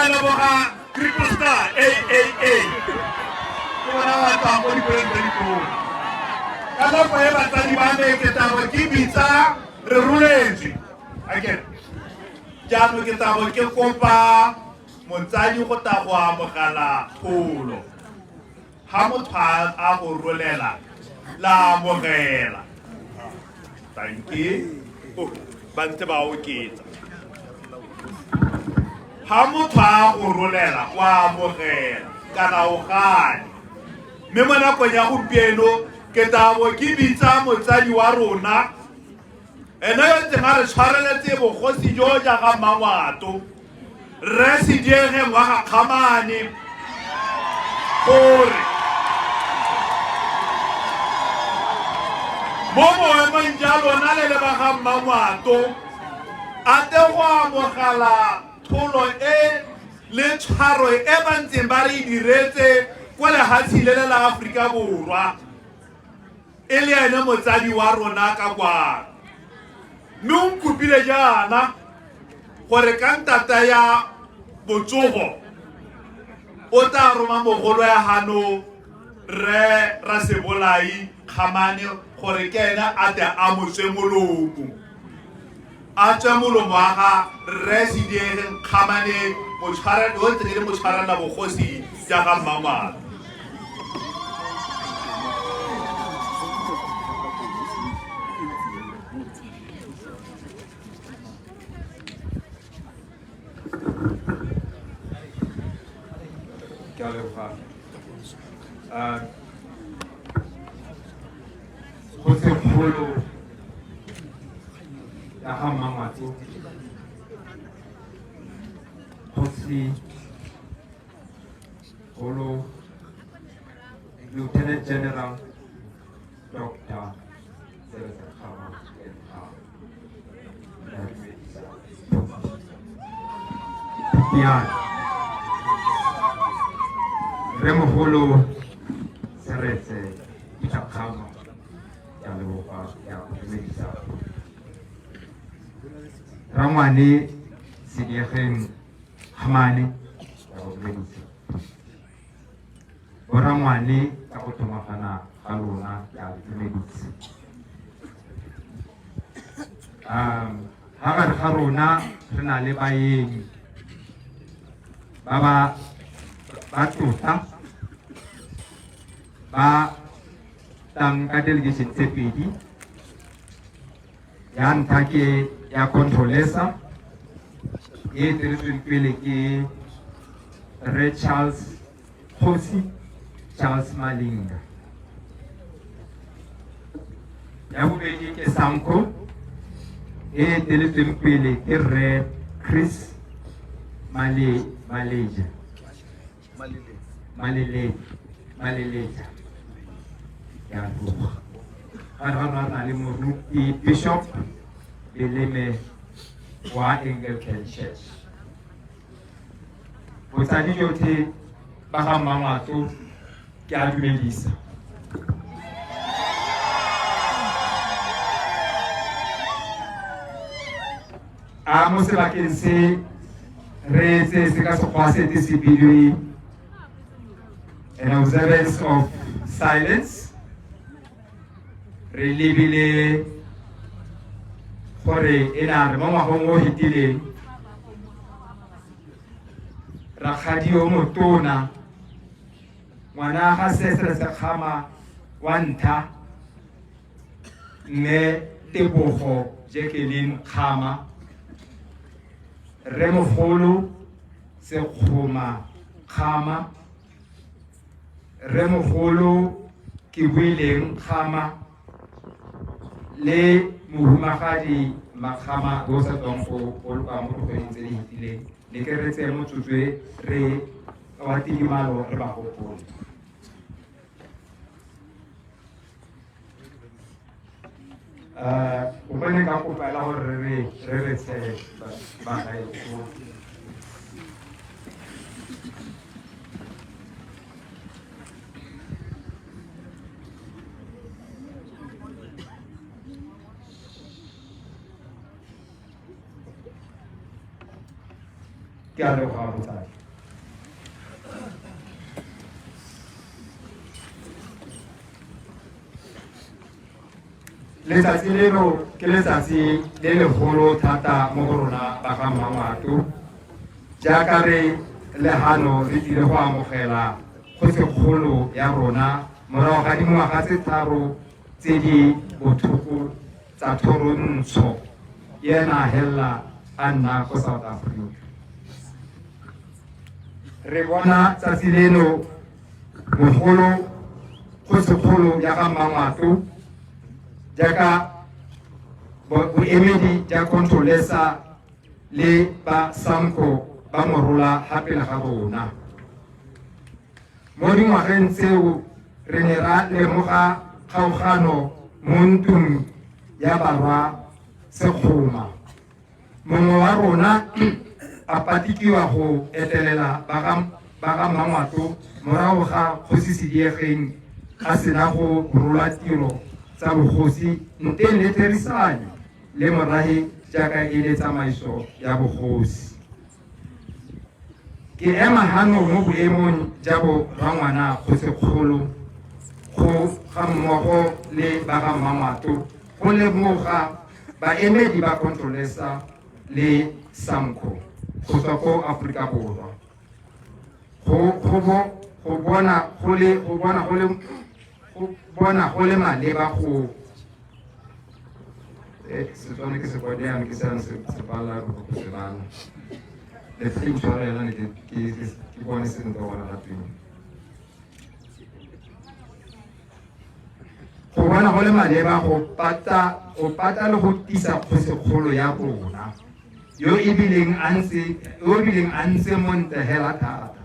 a leboga triple star aaa ke bona ba tswang ko dikolong tse ditona ka nako e batsadi ba me ke tabo ke bitsa re roletswe akere jaanong ke tabo ke kopa motsadi go ta go amogela pholo ha motho a go rolela la amogela tanke ba ntse ba oketsa ha motho a go rolela o amogela kana o gane mme mo nakong ya gompieno ke tabo ke bitsa motsadi wa rona ene yo ntseng a re tshwareletse bogosi jo jaaka mmangwato rre sediegeng wa ga kgamane gore mo boemong ja lona le le ba ga mmangwato a te go amogela tholo e le tshwaro e ba ntseng ba re e diretse ko lehatshe le le la Aforika Borwa e le ene motsadi wa rona ka kwano mme o nkopile jaana gore ka ntata ya botsogo o tla roma mogolo ya gano rre Rasebolai Kgamane gore ke ene a tle a mo tswe molomo a tswe molomo wa ga rre Sediegeng Kgamane o ntseng e le motshwarela bogosi ja ga Mmangwana. Ke a leboga. Kgosikgolo ya ga Mmangwato, Kgosi Kgolo Lieutenant General Dr. Seretse Khama Piano. Rremogolo Seretse Peter Khama, ke a leboga, ke a go dumedisa. Rangwane Sediegeng Kgamane, ke a go dumedisa. Borangwane ka go tlhomagana ga lona, ke a le dumedisa. Ha gare ga rona re na le baeng ba ba ba tlotla ba tlang ka delegation tse pedi. Ya ntlha ke ya Controlesa e eteletsweng pele ke Rre Charles Kgosi Charles Malinga. Ya bobedi ke Sanko e eteletsweng pele ke Rre Chris Male Maleja Malele Maleleja. Ke a leboga. Ga re ga na le moruti Bishop Beleme wa Anglican Church. Botsadi jotlhe ba ga Mmangwato ke a dumedisa. A mo sebakeng se re etse se ka sekgwa se te se bidiwe an observance of silence. Re lebile gore e na re mo ngwagong o fetileng rakgadi yo motona ngwana ga Sesere Sekgama wa ntlha mme Tebogo Jacqueline Kgama, rremogolo Sekgoma Kgama, rremogolo Kebuileng Kgama le mohumagadi Makgama yo o sa tswang go boloka mo dikgweding tse di fetileng. Ne ke re tseye motsotso e re wa tidimalo re ba gopole. O bone ka kopela gore re re re tshe bagaetsho. Ke a leboga botsadi. Letsatsi leno ke letsatsi le legolo thata mo go rona ba ga Mmangwato, jaaka re le hano re tlile go amogela kgosikgolo ya rona morago ga dingwaga tse tharo tse di botlhoko tsa thorontsho ena hela a nna ko South Africa. Re bona tsatsi leno bogolo kgosikgolo ya ga Mmangwato jaaka boemedi ja Controlesa le ba Sanco ba morola ga pele ga rona. Mo dingwageng tseo re ne ra lemoga kgaogano mo ntlong ya barwa Sekgoma. Mongwe wa rona a patikiwa go etelela ba ga Mmangwato morago ga kgosi Sediegeng a sena go rola tiro tsa bogosi nteng le therisanyo le morahe jaaka e le tsamaiso ya bogosi. Ke ema hano mo boemong ja bo rangwana kgosikgolo go ga mmogo le ba ga Mmangwato go leboga baemedi ba Controlesa le Samco go tswa ko Aforika Borwa go bona go le maleba go Setswana ke sekwadi yana ke sena se bala go se bala le tla intshwarela ne ke bone sentle gona ga teng go bona go le maleba go pata le go tisa kgosikgolo ya rona yo e bileng a ntse montle hela thata.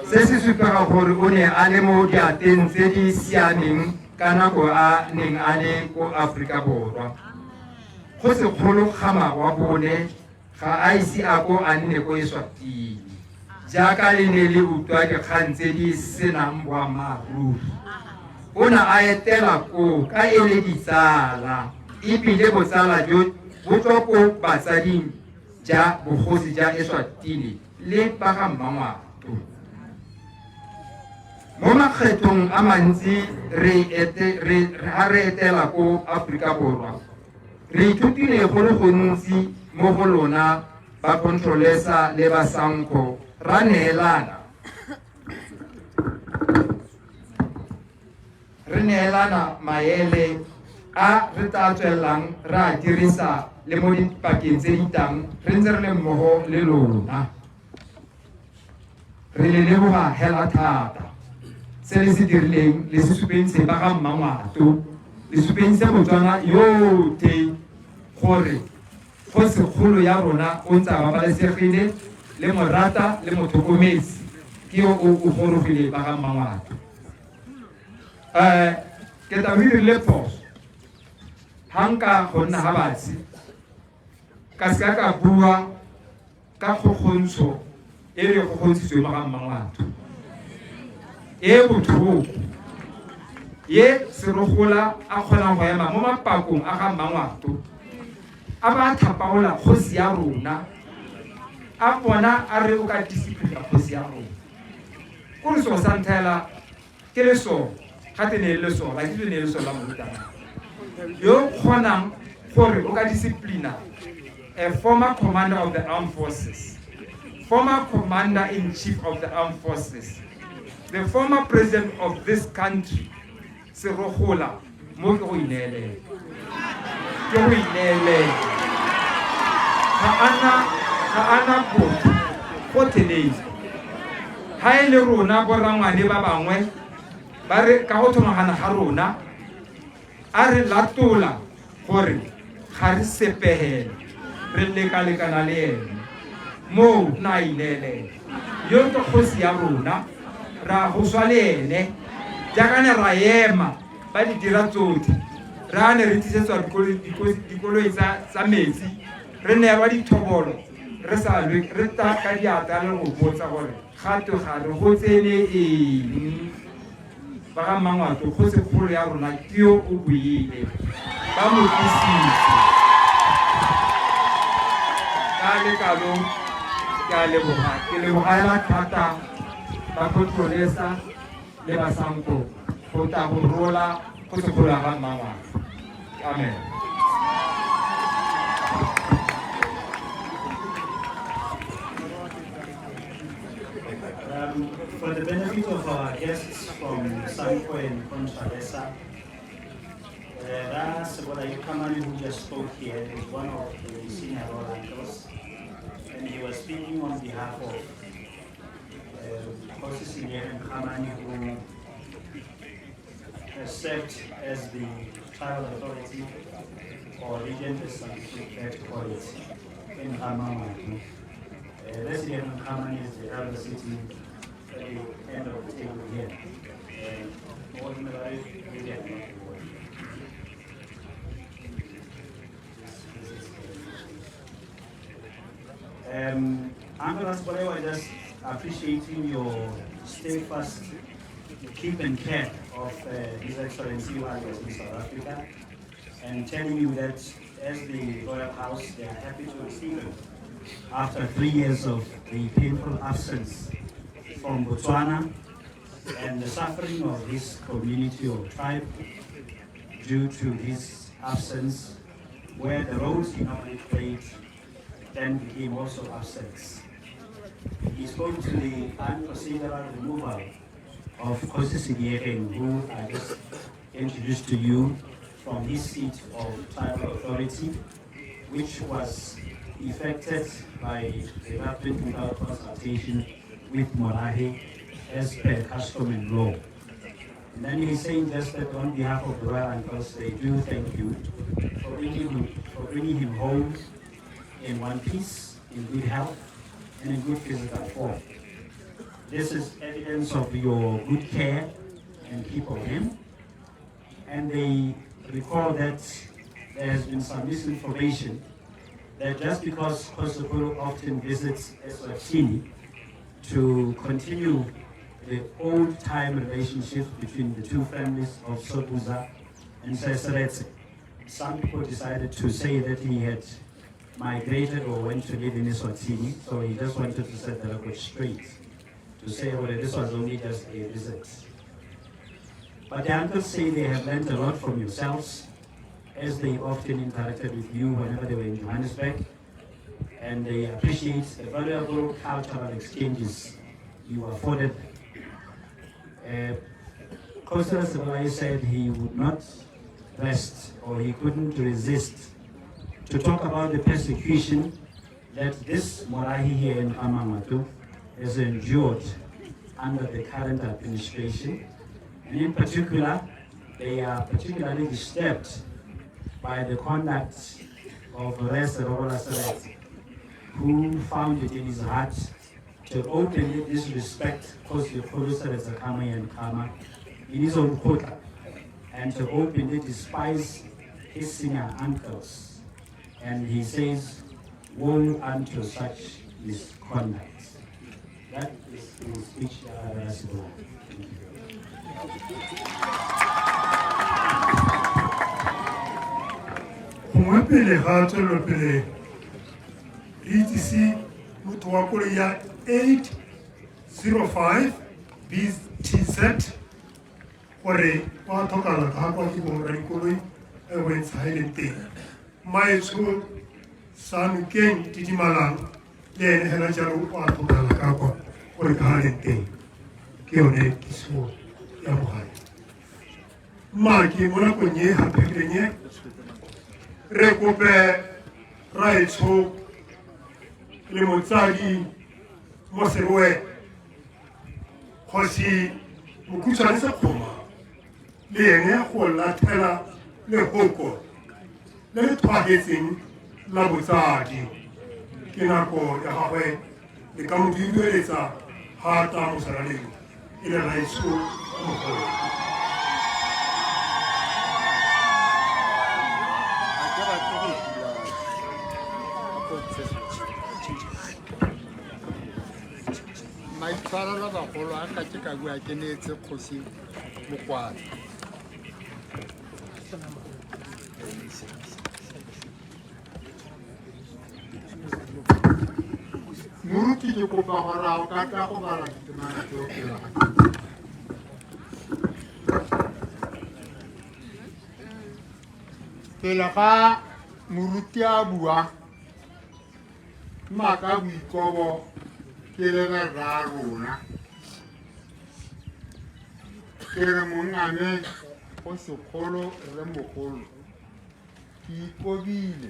Se se supega gore o ne a le mo diateng tse di siameng ka nako a neng a le ko Aforika Borwa. Kgosikgolo Khama wa bone ga a ise a ko a nne ko Eswatini, jaaka le ne le utlwa dikgang tse di senang boammaaruri. O ne a etela koo ka e le ditsala, ebile botsala jo bo tswa ko batsading ja bogosi ja Eswatini le ba ga Mmangwato. Mo makgethong a mantsi ha re etela ko Aforika Borwa, re ithutile go le gontsi mo go lona ba Controlesa le ba Sanco, ra neelana. Re neelana maele a re tla tswelelang re a dirisa le mo dipakeng tse di tlang re ntse re le mmogo le lona. Re le leboga hela thata se le se dirileng, le se supentse ba ga Mmangwato, le supentse Botswana yotlhe gore kgosikgolo ya rona o ntse a babalesegile, le morata le motlhokometse ke yo o gorogile ba ga Mmangwato. Ke tla o dirile phoso ha nka go nna ha batsi ka seka ka bua ka kgokgontsho e re kgokgontshitsweng mo ga Mmangwato e botlhoko ye Serogola a kgonang go ema mo mapakong a ga Mmangwato a ba thapaola kgosi ya rona, a bona a re o ka discipline kgosi ya rona. Ko re selo sa ntlha ke lesole, ga te ne le lesole, a ke ne le lesole la morutabana yo kgonang gore o ka disciplina a former commander of the armed forces, former commander in chief of the armed forces, the former president of this country, Serogola, mo ke go ineelela. Ke go ineelela. Ga ana botho gotlhelele. Ha e le rona borangwane ba bangwe ba re ka go thomagana ga rona a re latola gore ga re sepegele, re lekalekana le ene. Moo na ineelela. Yo ke kgosi ya rona, ra go swa le ene. Jaaka ne ra ema ba di dira tsotlhe, ra ne re tlisetswa dikoloi tsa metsi, re neelwa dithobolo, re sa lwe, re tla ka diatla le go botsa gore ga twe ga re go tsene eng. Ba ga Mmangwato, kgosikgolo ya rona ke yo o buile, ba mo tlisitse. Ka lekalo ke a leboga, ke leboga hela thata ba Controlesa le ba Sanko go tla go rola kgosikgolo ya ga Mmangwato. Amen. For the benefit of our guests from Sanko and Contralesa, Rasebolai Kgamane, who just spoke here, is one of the senior royal uncles, and he was speaking on behalf of Kgosi Sediegeng Kgamane, who has served as the tribal authority or regent, as some prefer to call it, in Ga-Mangwato. Sediegeng Kgamane is the elder sitting at the end of the table here. Ordinary, really, I'm not worried. Uncle Rasebolai was just appreciating your steadfast keep and care of His Excellency while he was in South Africa, and telling you that as the Royal House, they are happy to receive him after 3 years of the painful absence from Botswana and the suffering of his community or tribe due to his absence, where the roles he normally played then became also absent. He spoke to the unprocedural removal of Kgosi Sediegeng, who I just introduced to you, from his seat of tribal authority, which was effected by the government without consultation with Morahe as per custom and law. And then he's saying just that on behalf of the royal uncles, they do thank you for bringing him home in one piece, in good health, and in good physical form. This is evidence of your good care and keep of him. And they recall that there has been some misinformation that just because Kgosikgolo often visits Eswatini to continue the old-time relationship between the two families of Sobhuza and Seretse, some people decided to say that he had migrated or went to live in Eswatini, so he just wanted to set the record straight, to say, well, this was only just a visit. But the uncles say they have learned a lot from yourselves, as they often interacted with you whenever they were in Johannesburg, and they appreciate the valuable cultural exchanges you afforded them. Kgosi Rasebolai said he would not rest, or he couldn't resist, to talk about the persecution that this Morahi here in Ga-Mangwato has endured under the current administration. And in particular, they are particularly disturbed by the conduct of Rre Serorola Seretse, who found it in his heart to openly disrespect Kgosi Kgolo Seretse Khama Ian Khama in his own kgotla, and to openly despise his senior uncles. And he says, woe unto such misconduct. That is his speech, Rasebolai. Thank you. Gongwe pele ga tswelelopele re itsise motho wa koloi ya 805 BTZ gore wa tlhokala ka kwa ke bong radikoloi e bontsha ha e leng teng. Maetsho Sanokeng Didimalang le ene hela jalo o a tlhokala ka kwa gore ka ha leng teng. Ke yone kiso ya bogae. Mma ke mo nakong e haphegileng e re kope raetsho le motsadi mo Serowe Kgosi Mokhutshwane Sekgoma le ene go lathela lehoko le le tlhwahetseng la botsadi. Ke nako ya gagwe le ka mo dudueletsa ga ta mo salaleng e le raetsho mogolo. Maitshwarelo bagolo a ka ke ka bua ke neetse kgosi Mokwadi. Moruti ke kopa gore a o ka tla go bala ditemana tseo pele ga pele ga moruti a bua mma ka boikobo ke lebe rra rona ke re mongame go sekgolo rre mogolo ke ikobile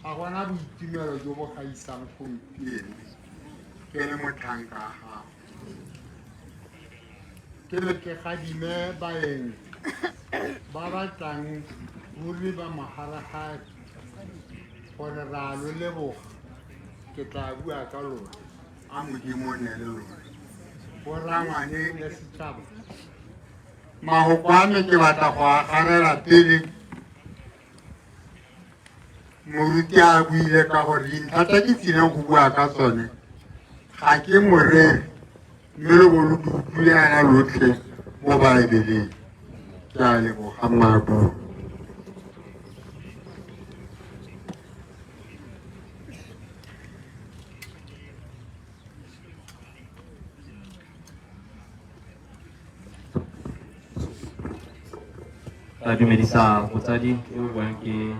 ga gona boitumelo jo bo gaisang gompieno ke le motlhanka wa gago ke be ke gadime baeng ba ba tlang ruri ba mogaragare gore ra lo leboga ke tla bua ka lona a modimo o ne le lona borangwane le setšhaba mahoko a me ke batla go agarela pele moruti a buile ka gore dintlha tse ke tsileng go bua ka tsone ga ke moreri mme lo bo lo di utlwile yana lotlhe mo baebeleng ke a leboga mmaabua. Ra dumedisa motsadi yo o buang ke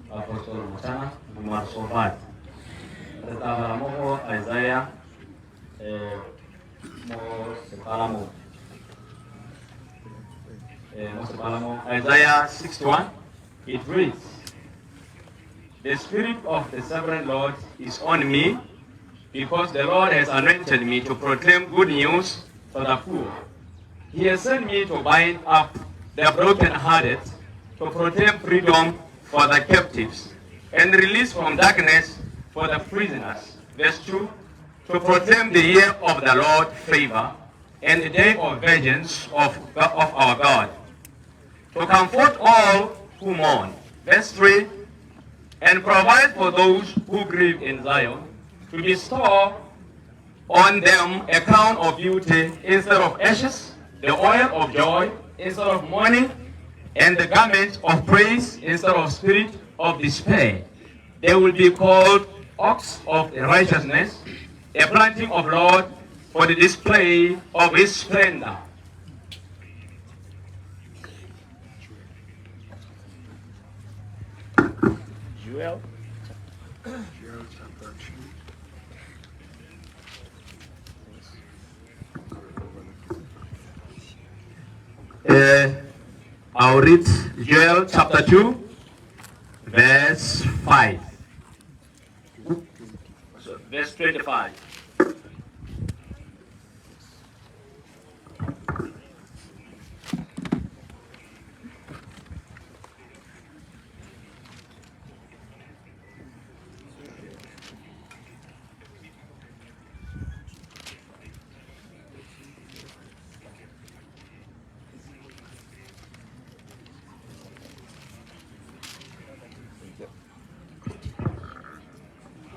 Apostle Motshana Momarsovat. Re tla bala mo go Isaiah mo sepalamong. Mo sepalamong Isaiah 61 it reads, The Spirit of the Sovereign Lord is on me, because the Lord has anointed me to proclaim good news to the poor. He has sent me to bind up the brokenhearted, to proclaim freedom for the captives, and release from darkness for the prisoners. Verse 2, to proclaim the year of the Lord's favor and the day of vengeance of our God, to comfort all who mourn. Verse 3, and provide for those who grieve in Zion, to bestow on them a crown of beauty instead of ashes, the oil of joy instead of mourning, and the garment of praise instead of spirit of despair. They will be called oaks of righteousness, a planting of Lord for the display of his splendor. Joel. Joel chapter 2. I'll read Joel chapter 2, verse 5. So, verse 25.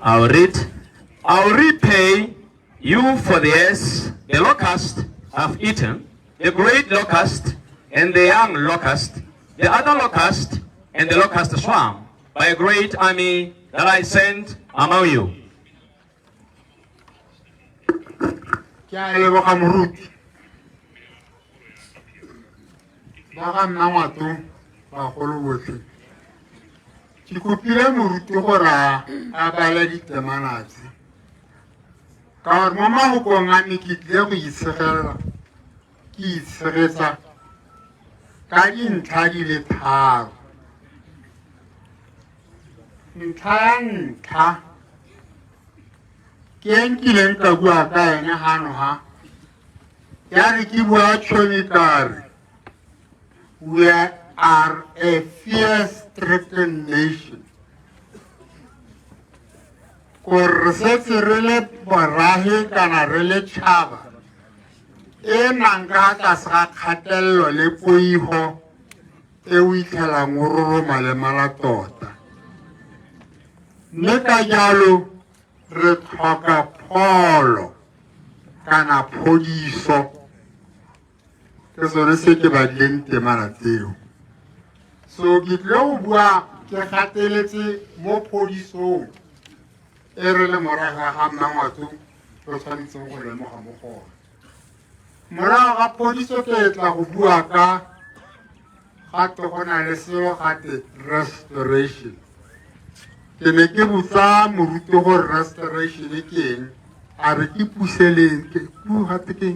I'll read. I'll repay you for the years the locust have eaten, the great locust and the young locust, the other locust and the locust swarm, by a great army that I sent among you. Ke a leboga moruti. Ba ga nna ngwato bagolo botlhe. Ke kopile moruti gore a bale ditemana tse. Ka gore mo mafokong a me ke tlile go itshegelela, ke itshegetsa ka dintlha di le tharo. Ntlha ya ntlha ke e nkileng ka bua ka ene gano ha ya re ke bua tšhomi ka re we are a fear-stricken nation. Gore re setse re le borahe kana re le tšhaba e nang ka tlase ga kgatelelo le poigo e o itlhelang o roroma le mala tota. Mme ka jalo re tlhoka pholo kana phodiso. Ke sone se ke badileng temana tseo. So ke tlile go bua ke gateletse mo phodisong e re le morago ga Mmangwato re tshwanetseng go lemoga mo go one. Morago ga phodiso ke tla go bua ka gate go na le selo gate restoration. Ke ne ke botsa moruti gore restoration ke eng, a re ke gate ke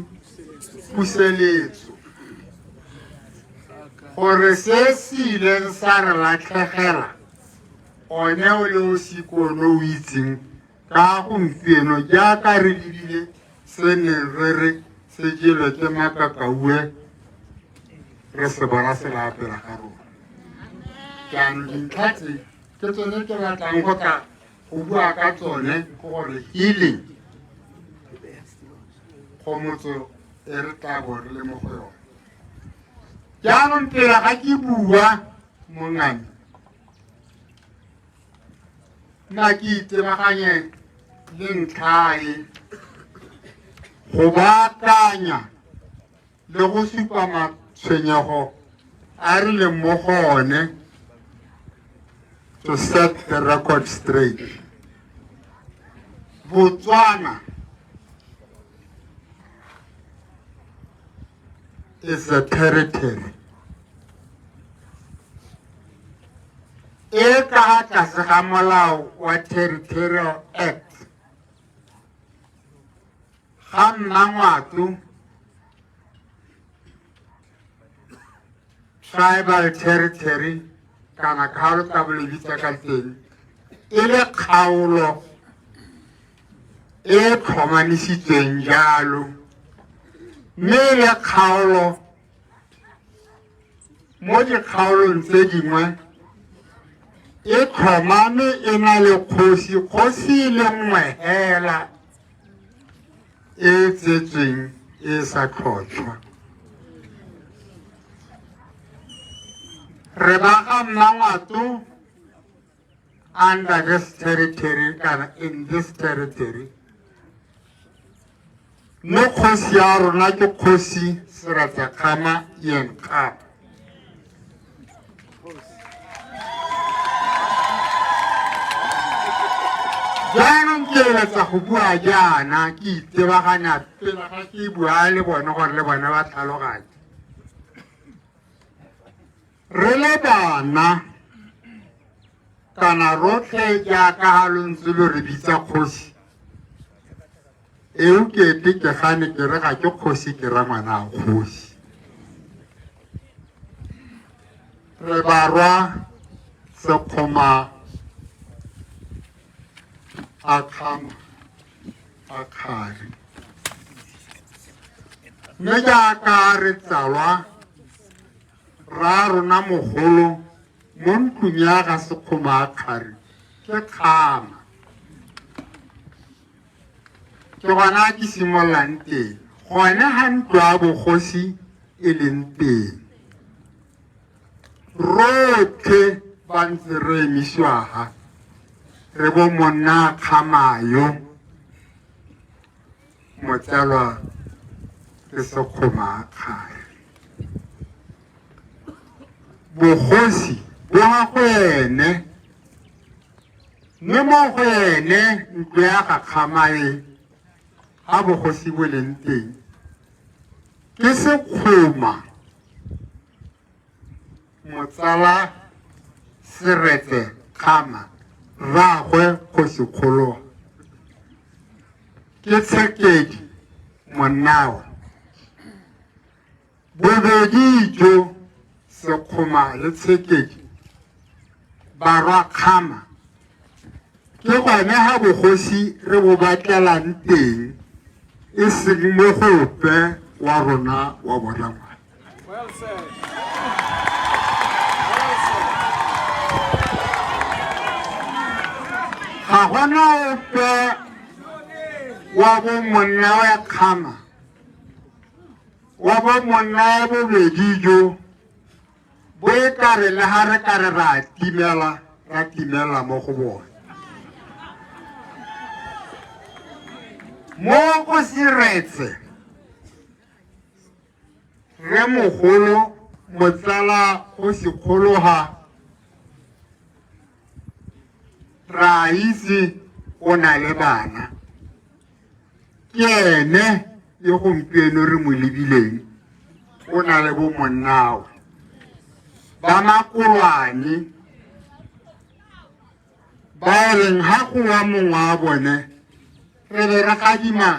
puseletso. Gore se se ileng sa re latlhegela one o le o sikono o itseng ka gompieno jaaka re lebile se neng re re se jelwe ke makakaue re se bona se la pele ga rona. Jaanong dintlha tse ke tsone ke batlang go tla go bua ka tsone ke gore healing kgomotso e re tla bo re le mo go yone. Jaanong pele ga ke bua mongame nna ke itebaganye le ntlha e go baakanya le go supa matshwenyego a re leng mo go one to set the record straight. Botswana is a territory e ka ga tlase ga molao wa Territorial Act ga Mmangwato tribal territory kana kgaolo tla bo le bitsa ka teng e le kgaolo e tlhomamisitsweng jalo mme e le kgaolo mo dikgaolong tse dingwe e tlhomame e na le kgosi, kgosi e le nngwe hela e tsetsweng e sa tlhotlhwa. Re ba ga Mmangwato under this territory kana in this territory mme kgosi ya rona ke kgosi Seretse Khama Ian Khama. Jaanong ke eletsa go bua jaana ke itebaganya pele ga ke bua le bone gore le bone ba tlhaloganye. Re le bana kana rotlhe jaaka ga lo ntse lo re bitsa kgosi eo kete ke gane ke re ga ke kgosi ke ra ngwana a kgosi. Re barwa Sekgoma a Khama a Kgari mme jaaka re tsalwa ra rona mogolo mo ntlong ya ga Sekgoma a Kgari ke Khama. Ke gona ke simololang teng gone ga ntlo ya bogosi e leng teng. Rotlhe ba ntse re emisiwa ga re bo monna Khamayo motsalwa ke Sekgoma a Kgari. Bogosi bo ga go ene mme mo go ene ntlo ya ga Khamae ga bogosi bo leng teng ke Sekgoma motsala Seretse Khama rraagwe kgosikgolo ke Tshekedi monnawe. Bobedi jo Sekgoma le Tshekedi barwa Khama ke gone ga bogosi re bo batlelang teng e seng mo go ope wa rona wa borangwana. Well said. Well said. Ga gona ope wa bo monna wa Khama wa bo monna wa bobedi jo bo e kare le ga re kare ra timela ra timela mo go bone. Mo go Seretse Rremogolo motsala go sekgologa ra itse o na le bana ke ene yo gompieno re mo lebileng o na le bo monnawe ba makolwane ba e reng ga go wa mongwe wa bone re be re gadima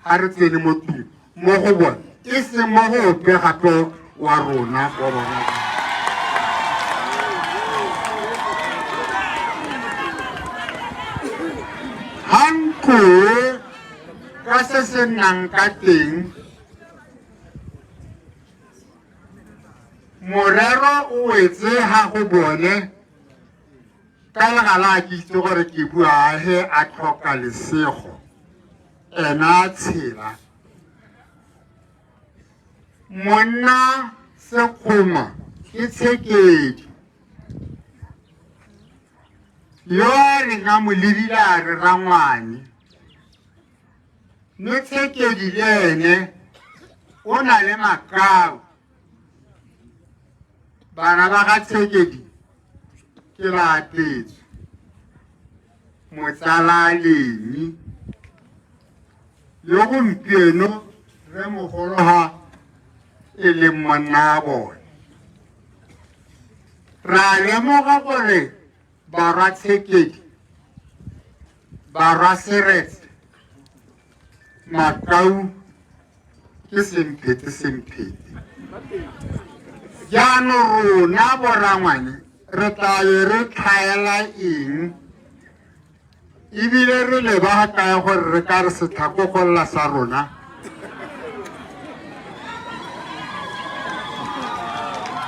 ga re tsene mo tlung mo go bone e seng mo go ope gape wa rona wa bona. Ga ntlo e ka se se nnang ka teng morero o wetse ga go bone ka legala a ke itse gore ke bua he a tlhoka lesego ena a tshela monna sekgoma ke tshekedi yo a reng a mo lebile a re rangwane mme tshekedi le ene o na le makau bana ba ga tshekedi ke ba apetswe motsala lemi yo gompieno re mogolo ga e leng monna wa bone ra lemoga gore barwa tshekedi barwa seretse makau ke semphete semphete jaanong rona borangwane re tla be re tlhaela eng ebile re leba kae gore re ka re setlhakogolola sa rona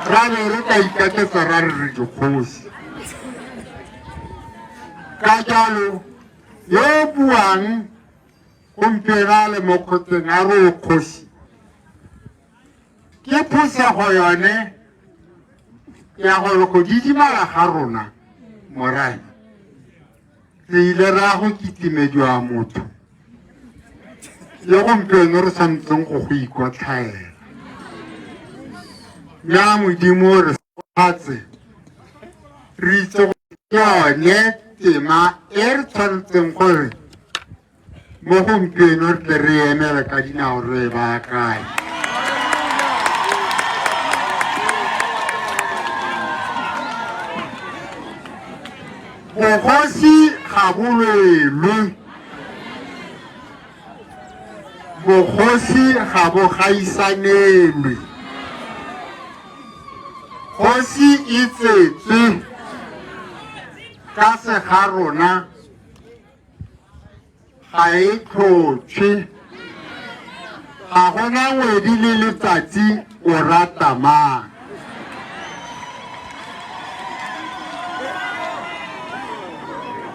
ra be re ka ikaketsa ra re re dikgosi ka jalo yo o buang gompieno a le mo kgotleng a re o kgosi ke phosego yone ya gore go didimala ga rona morae re ile ra go kitimediwa motho le gompieno re tshwanetseng go go ikwatlhaela mme a modimo re fatse re itse go yone tema e re tshwanetseng gore mo gompieno re tle re emele ka dinao re e baakanye. Bogosi ga bo lwelwe, bogosi ga bo gaisanelwe. Kgosi e tsetswe ka sega rona ga e tlhotšhe ga gona ngwedi le letsatsi o rata mang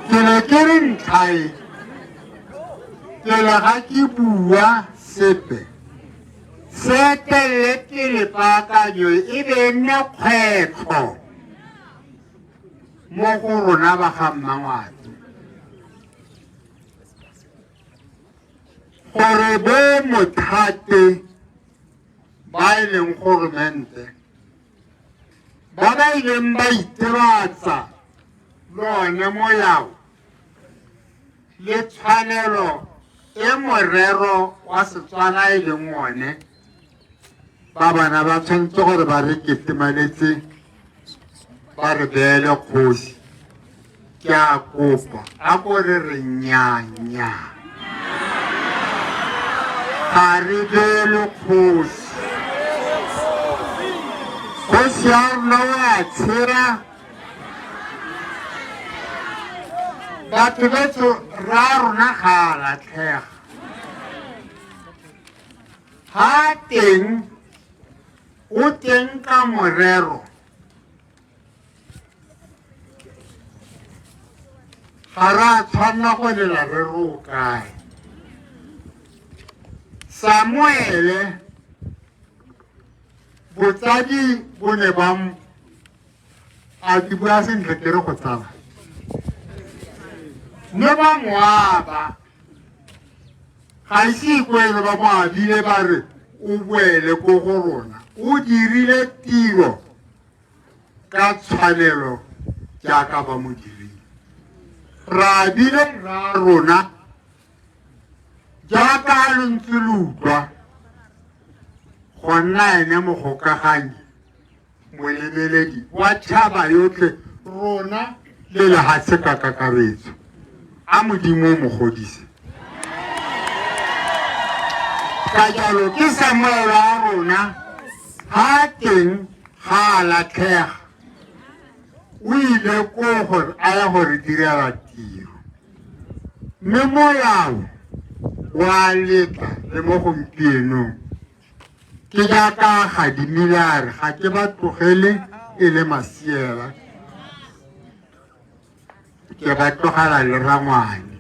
ke ne ke re ntlhae pele ga ke bua sepe se etelele pele paakanyo e be e nne kgwetlho mo go rona ba ga mmangwato gore bo mothate ba e leng goromente ba ba ileng ba itebatsa le one molao le tshwanelo e morero wa Setswana e leng one ba bana ba tshwanetse gore ba re ketemaletse ba re beele kgosi ke a kopa a ko re re nnyanya ga re beele kgosi kgosi ya rona o a tshela batho betso ra rona ga a latlhega ga teng o teng ka morero ga re a tshwanela go lela re re o kae samuele botsadi bo ne ba a ke bua sentle ke re go tsala mme ba moaba ga ise ikwele ba mo abile ba re o boele ko go rona. O dirile tiro ka tshwanelo jaaka ba mo dirile. Ra bile ra rona jaaka lo ntse lo utlwa go nna ene mogokaganyi molebeledi wa tšhaba yotlhe rona le lehatshe ka kakaretso. A Modimo o mo godise. Ka jalo ke Samuel a rona ga teng ga a latlhega, o ile ko gore a ye gore direla tiro, mme molao wa letla le mo gompienong. Ke jaaka gadimile a re ga ke ba tlogele e le masiela, ke ba tlogela le rangwane.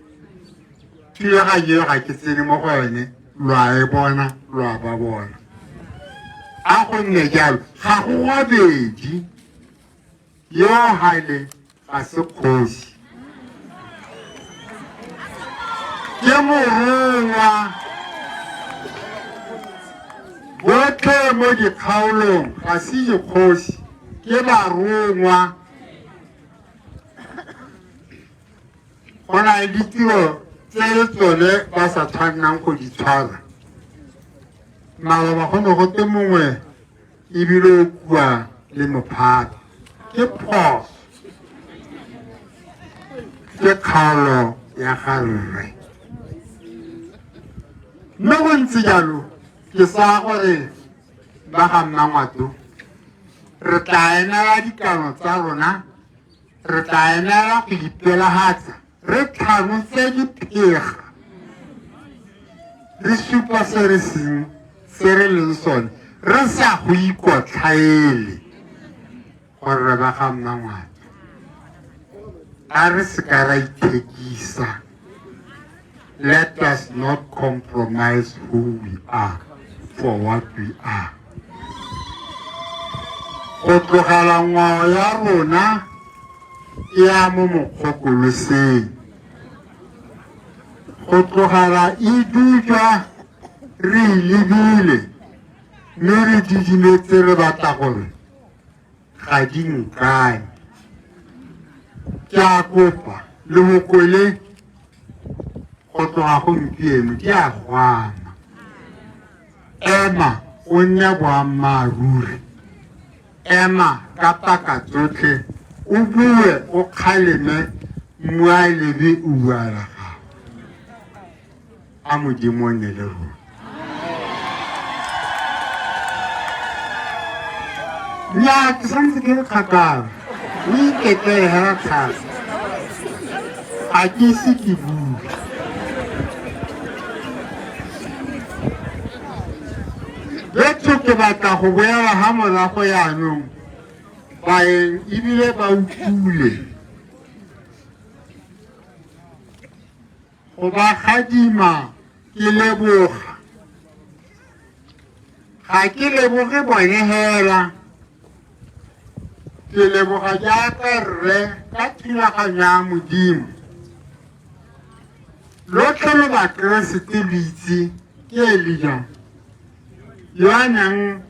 Thulaganyo e ga ke tsene mo go yone, lo a e bona, lo a ba bona. A go nne jalo, ga go gabedi, yo hale ga se kgosi, ke morongwa. Botlhe mo dikgaolong ga se dikgosi, ke barongwa. Go na le ditiro tse le tsone ba sa tshwannang go di tshwara. Maloba go ne go te mongwe ebile o kua le mophato, ke phoso, ke kgaolo ya ga rre. Mme go ntse jalo, ke sa gore ba ga Mmangwato re tla emela dikano tsa rona, re tla emela go ipelagatsa, re tlhanotse diphega, re supa se re seng se re leng sone, re sa go ikotlhaele gore re ba ga Mmangwato. A re se ka ra ithekisa. Let us not compromise who we are for what we are. Go tlogela ngwao ya rona e ya mo mokgokoloseng, go tlogela e dutšwa re e lebile mme re didimetse, re batla gore ga di nkane. Ke a kopa lehoko le go tloga gompieno di a gwama. Ema o nne boammaaruri, ema ka paka tsotlhe, o bue o kgaleme mmualebe o bua la gago. A Modimo o nne le rona. Nnyaa, ke santse ke le kgakala, o iketle hela thata, ga ke ise ke bue. Betho ke batla go boela ga morago yaanong, baeng ebile ba utlwile go ba gadima. Ke leboga, ga ke leboge bone hela, ke leboga jaaka rre ka thulaganyo ya Modimo. Lotlhe lo Bakeresete lo itse ke Elija yo a neng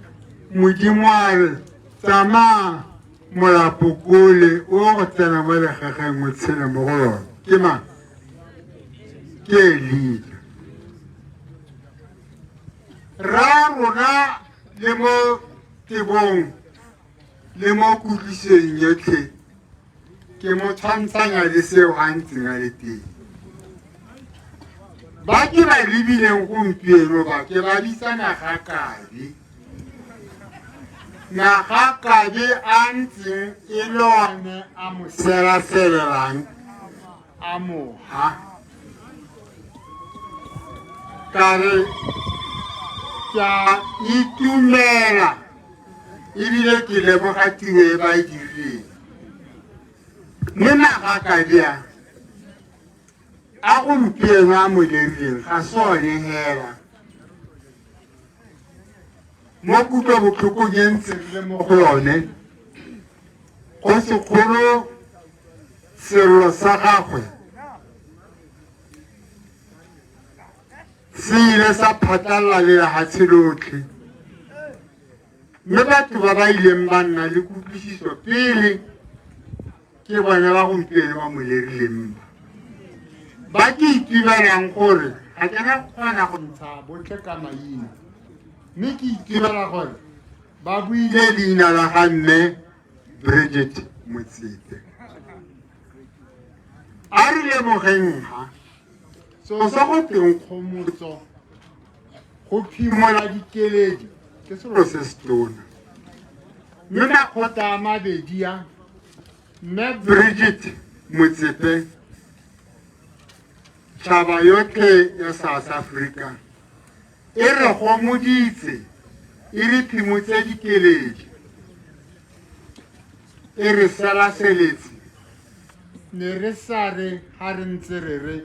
Modimo a re tsamaya molapokole o go tsena mo legageng o tshele mo go lone. Ke mang? Ke Elija. Ra rona le mo tebong le mo kutlwisong yotlhe ke mo tshwantshanya le seo a ntseng a le teng. Ba ke ba lebileng gompieno ba ke ba bitsa nagakabe, nagakabe a ntseng e le one a mo selaselelang a moha. Ka re ke a itumela ebile ke leboga tiro e ba e dirileng. Mme nagakabe a gompieno a mo lerileng ga se one hela. Mo kutlobotlhokong e ntseng le mo go yone, go sekgolo sello sa gagwe se ile sa phatlalla le lehatshe lotlhe. Mme batho ba ba ileng ba nna le kutlwisiso pele ke bone ba gompieno ba mo lerileng ba. Ba ke itumelang gore ga ke na go kgona go ntsha botlhe ka maina, mme ke itumela gore ba buile leina la ga mme Bridget Motsepe. A re lemogeng ha selo sa go teng kgomotso go phimola dikeledi ke selo se se tona, mme makgotla a mabedi a mme Bridget Motsepe, tšhaba yotlhe ya South Africa e re gomoditse, e re phimotse dikeledi, e re selaseletse. Ne re sa re ga re ntse re re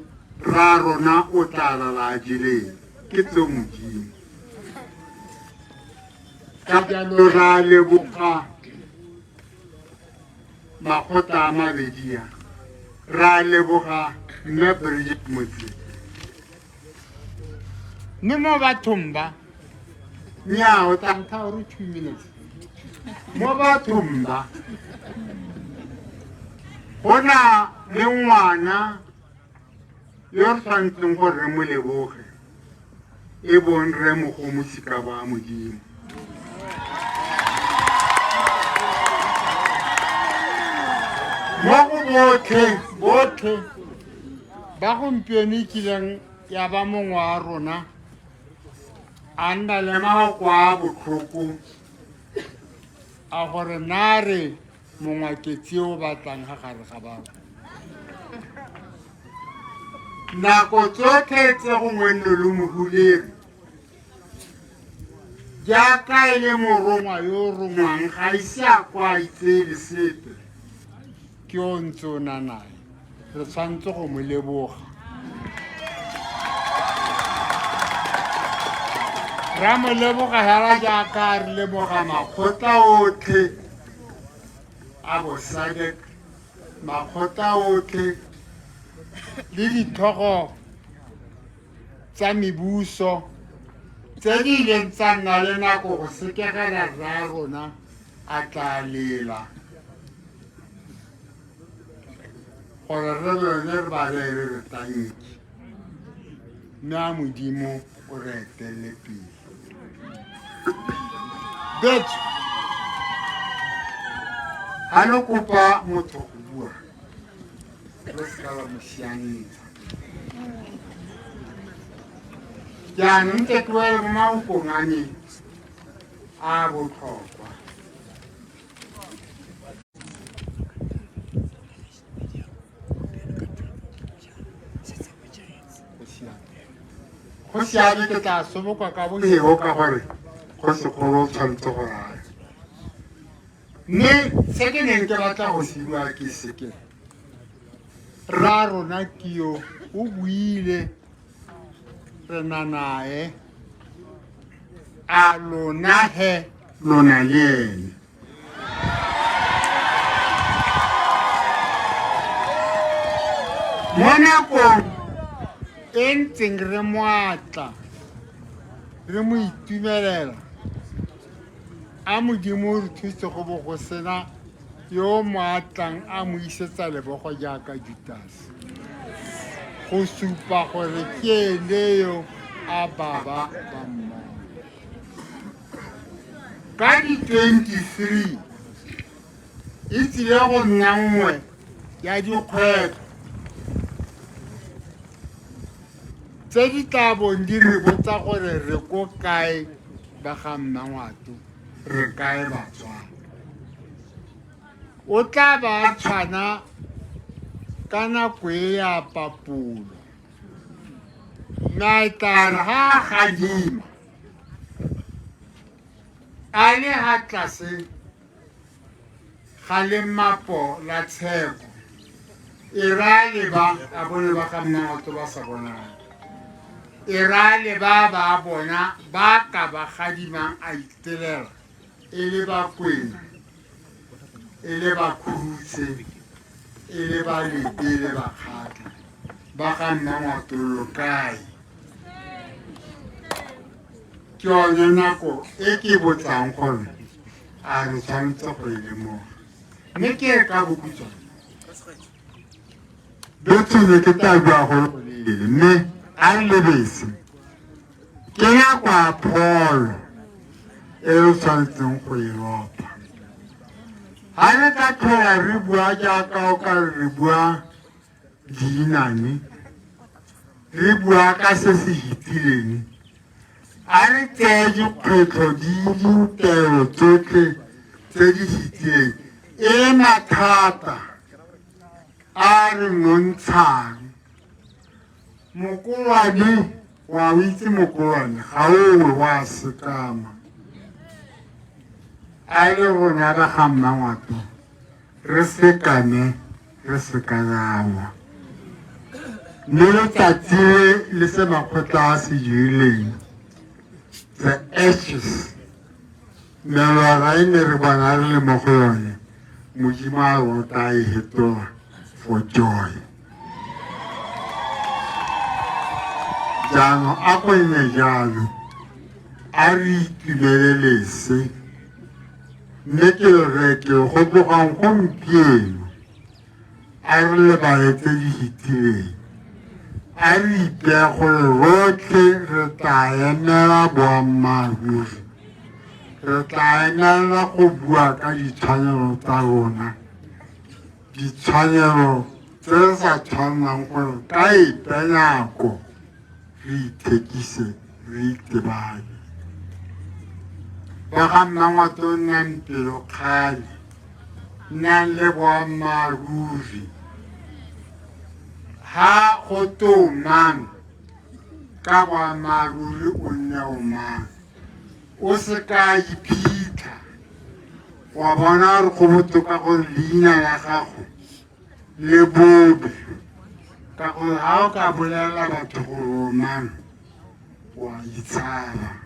ra rona o tla lala a jeleng, ke tso Modimo. Ka jalo ra leboga makgotla a mabedi a, ra leboga mme Bridget Motsepe. Mme mo bathong ba, nnyaa, o tla ntha gore 2 minutes. Mo bathong ba, go na le ngwana yo re tshwanetseng gore re mo leboge, e bong Rre Mogomotsi ka ba Modimo. Mo go botlhe, botlhe ba gompieno e kileng ya ba mongwe wa rona a nna le mafoko a botlhoko a gore na re mongwaketsi o batlang ga gare ga batho. Nako tsotlhe tse gongwe nne lo mo hulere jaaka e le morongwa yo o rongwang, ga ise a kwa itseele sepe, ke o ntse o na nae, re tshwanetse go mo leboga. Ra mo leboga hela jaaka re leboga makgotla otlhe a bo SADC, makgotla otlhe le ditlhogo tsa mebuso tse di ileng tsa nna le nako go sekegela rra rona a tla lela gore re lone re ba reye re re tanki, mme a Modimo o re etelele pele. Betho ga lo kopa motho go bua, lo seka la mo sianetsa. Jaanong ke tloele mo mafokong a me a botlhokwa. Go siame, ke tla soboka ka boheo ka gore go segolo o tshwanetse go raya. Mme se ke neng ke batla go se bua ke se ke rra rona ke yo o buile re na nae, a lona he lona le ene. Mo nakong e ntseng re mo atla, re mo itumelela, a Modimo o re thuse go bo go sena yo mo atlang a mo isetsa lebogo jaaka Jutas, go supa gore ke ene yo a baba ba mmona. Ka di 23 e tsile go nna nngwe ya dikgwetlho tse di tla bong di re botsa gore re ko kae ba ga Mmangwato, re kae Batswana. O tla ba tshwana ka nako e ya papolo, mme a tla re ha a gadima a le ha tlase ga lemapo la tsheko, e ra le ba a bone ba ga Mmangwato ba sa bonang, e ra le ba ba bona ba ka ba gadimang a itelela e le ba Kwena, e le ba Khurutshe, e le ba Lepe, e le ba Kgatla, ba ga Mmangwato lo kae? Ke yone nako e ke botsang gore A re tshwanetse go e lemoga. Mme ke e ka bokhutshwane. Betsho ne ke tla bua go le goleele mme a re lebese. Ke nako ya pholo e re tshwanetseng go e ropa. Ga re ka tlhola re bua jaaka o ka re bua leinane, re bua ka se se fetileng, a re tseye dikgwetlho di dintelo tsotlhe tse di fetileng e mathata a re nontshang. Mokolwane wa o itse mokolwane ga owe wa sekama. A le rona ba ga Mmangwato re sekame re seka rawa. Mme letsatsi le le se makgotla a se dirileng, the ashes, melora e ne re bona re le mo go yone, Modimo a rota a e hetola for joy. Jaanong a go nne jalo, a re itumelele se, mme ke re ke go tlogang gompieno a re lebale tse di fetileng, a re ipeye gore rotlhe re tla emela boammaaruri, re tla emela go bua ka ditshwanelo tsa rona, ditshwanelo tse re sa tshwanelang gore ka epe nako re ithekise re itebale. Ba ga Mmangwato nnang pelokgale, nnang le boammaaruri. Ha go to mang ka boammaaruri o nne o mang, o se ka iphitlha wa bona gore go botoka gore leina la gago le bobe, ka gore ga o ka bolelela batho gore o mang wa itshaba.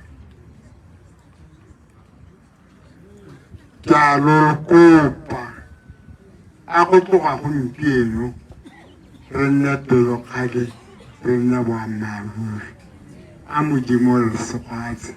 Ke a lo kopa, a go tloga gompieno re nne pelokgale, re nne boammaaruri. A Modimo re segofatse.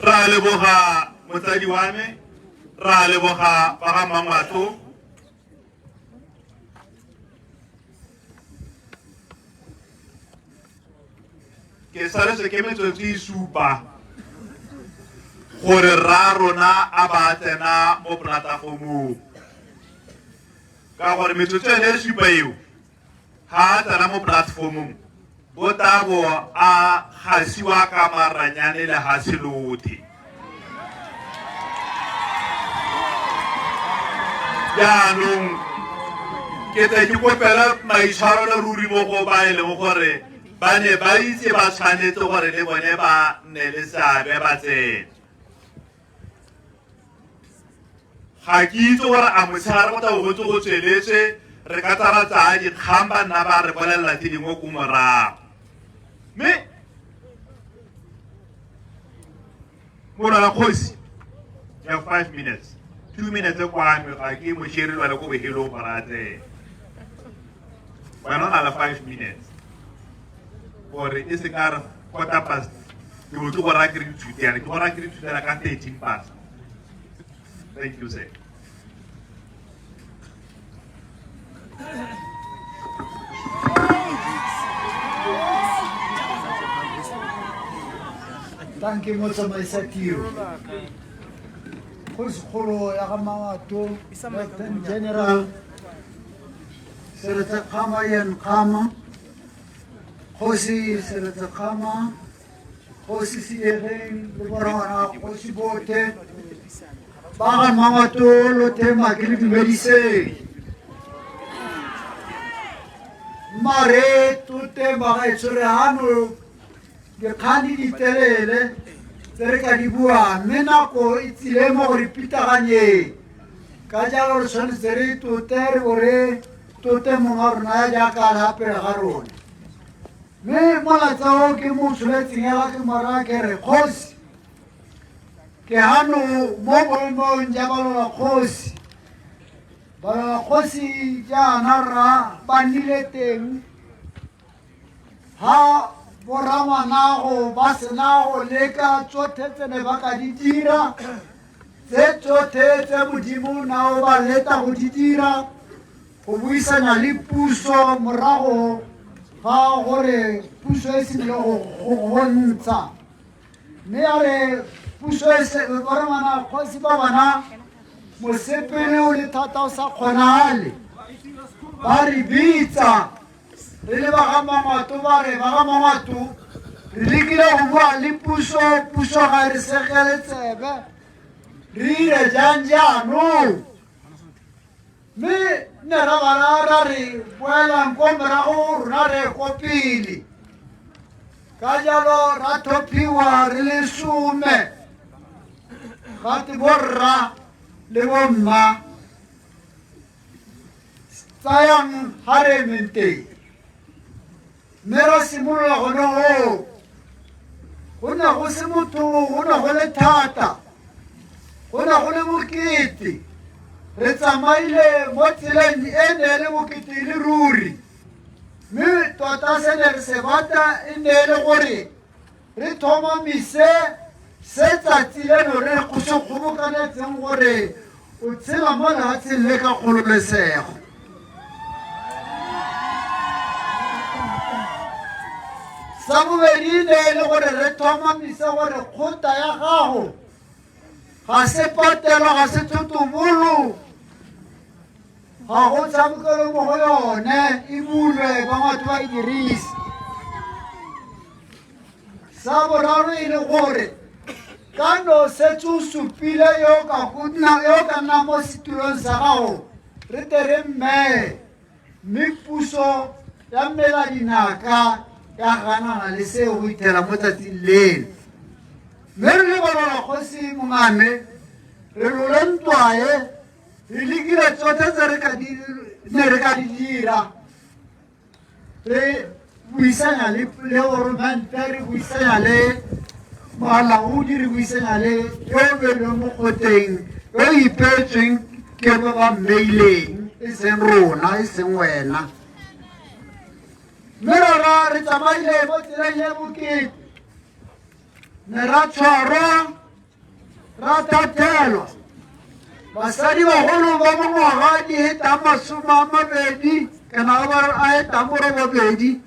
Ra leboga motsadi wa me, ra leboga ba ga Mmangwato. Ke saletswe ke metsotso e supa gore rra rona a ba tsena mo polatafomong, ka gore metsotso ene e supa eo ha a tsena mo platformong bo tabo a gasiwa ka maranyane le lehatshe lothe. Jaanong ke tle ke kopela maitshwaro le ruri mo go ba e leng gore ba ne ba itse ba tshwanetse gore le bone ba nne le seabe ba tsene. Ga ke itse gore a motshegare go tla bo go ntse go tsweletswe, re ka tsa ra tsaya dikgang ba nna ba re bolelela tse dingwe ko morago. Mme molwala kgosi ya 5 minutes, 2 minutes kwa me ga ke mosheri lwale ko bohelong gore a tsene. Wena o na le 5 minutes gore e se ka re quarter past ke bo ke go raya ke re ithutela, ke go raya ke re ithutela ka 13 past. Thank you, sir. Thank you, motsamaisa tiro. Kgosikgolo ya ga Mangwato, Lieutenant General Seretse Khama Ian Khama, Kgosi Seretse Khama, Kgosi Seegeng le borangwana kgosi botlhe ba ga Mangwato lothe ma ke le dumediseng. Mare tote bagaetsho re hano dikgang di ditelele tse re ka di buang, mme nako e tsile mo go re pitaganyeng. Ka jalo re tshwanetse re tote re bo re tote mongwe wa rona jaaka a le pele ga rona. Mme molaetsa o ke mo tsholetseng hela ke mo raya ke re kgosi, Ke hano mo boemong ja balolakgosi. Balolakgosi jaana rra ba nnile teng ha borangwanago ba sena go leka tsothe tse ne ba ka di dira, tse tsothe tse Modimo na o ba leta go di dira, go buisana le puso morago ga gore puso e simolole go gontsha. Mme a re puso e se borangwana kgosi ba bona mosepele o le thata o sa kgonagale, ba re bitsa re le ba ga Mangwato, ba re ba ga Mangwato re lekile go bua le puso, puso ga e re segele tsebe, re ire jang jaanong? Mme ne ra ba raya ra re boelang ko morago, rona re ye ko pele. Ka jalo ra thophiwa re le some, gate borra le bomma tsayang ga re emeng teng. Mme ra simolola gone goo, go ne go se motho, go ne go le thata, go ne go le bokete. Re tsamaile mo tseleng e ne e le bokete e le ruri, mme tota se ne re se batla e ne e le gore re tlhomamise se tsatsi leno re se kgobokanetseng gore o tshela mo lefatsheng le ka kgololesego. Sa bobedi ne e le gore re tlhomamise gore kgota ya gago ga se patelo, ga se thotobolo, ga go tshamekelo mo go yone, e bulwe ba batho ba e dirise. Sa boraro e le gore ka no setse o supile yo ka go nna, yo ka nna mo setulong sa gago, re tle re mmeye. Mme puso ya mela dinaka ya ganana le seo go ithela mo tsatsing leno. Mme re le balwala kgosi mongame, re lole ntwa e, re lekile tsothe tse re ka di, ne re ka di dira. Re buisanya le goromente, re buisanya le molaodi, re buisanya le yo o beilweng mo kgoteng, yo o ipeetsweng ke ba ba mmeileng, e seng rona, e seng wena. Mme rona re tsamaile mo tseleng e bokete, ne ra tshwarwa, ra thathelwa. Basadi bagolo ba mongwaga di hetang masome a mabedi kana ba a hetang borobabedi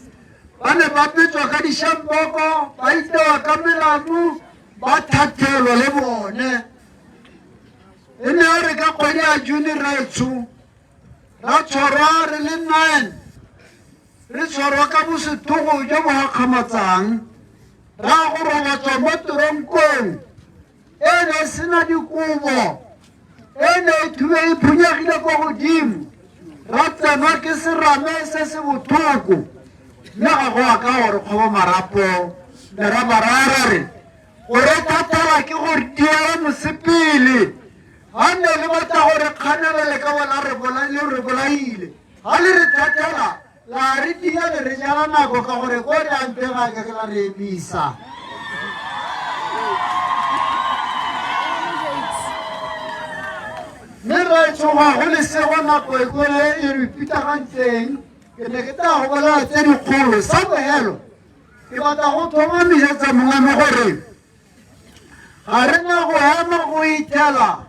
ba ne ba betswa ka dišampoko, ba itewa ka melamu, ba thathelwa le bone. E ne ya re ka kgwedi ya June raetsho ra tshwarwa re le 9, re tshwarwa ka bosethogo jo bo gakgamatsang, ra go robatswa mo toronkong e ne e sena dikobo, e ne e thube e phunyegile kwa godimo, ra tsenwa ke serame se se bothoko. Mme ga go a ka gore kgobo marapo, ne ra ba raya ra re go re thathela ke go diela mosepele. Ga ne le batla gore kganela le ka bona re le re bolaile, ga le re thathela la re dia le re jala nako ka gore ko re yang teng ga ke la re emisa. Mme ra tshoga go lesego nako e kole e re pitagantseng, ke ne ke tla go bolela tse dikgolo. Sa bogelo ke batla go tlhomamisetsa mongwe gore ga re na go ema go ithela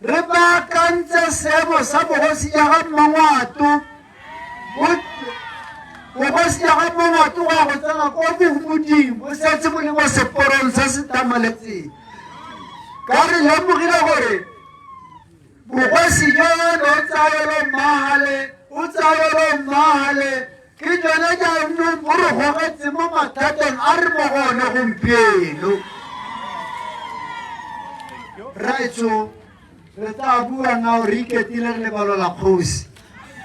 re baakantse seemo sa bogosi ja ga Mmangwato. Bogosi ja ga Mmangwato go ya go tsena ko bogodimo bo setse bo le mo seporong se se tamaletseng, ka re lemogile gore bogosi jono o tsayelo mmagale, o tsayelo mmagale ke jone jaanong bo re gogetse mo mathateng a re mo go one gompieno. Raetsho, re tla bua nao re iketile re le balola kgosi.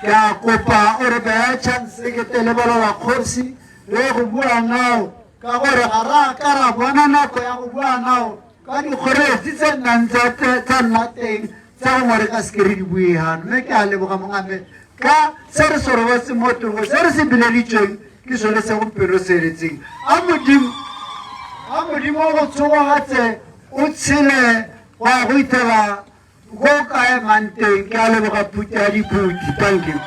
Ke a kopa o re beye chance ke te le balola kgosi re go bua nao, ka gore ga re a ka ra bona nako ya go bua nao ka dikgoreletsi tse nnang tsa nna teng tsa gongwe re ka seke re di bue gano. Mme ke a leboga mongame ka se re se robetse mo teng, se re se bileditsweng ke sone se gompieno se eletseng. A Modimo, a Modimo go tshogogatse. o tshele go ya go ithela go ka emang teng. Ke a leboga phuti ya diphuti. Thank you.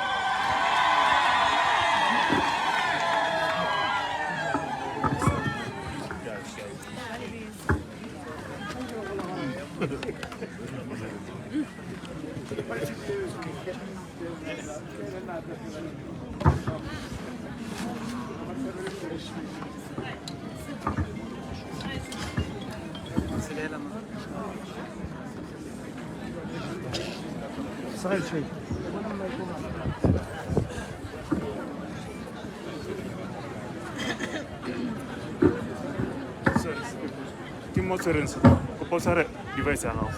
Ke mo tshwereng se kopa o tshware device ya gago.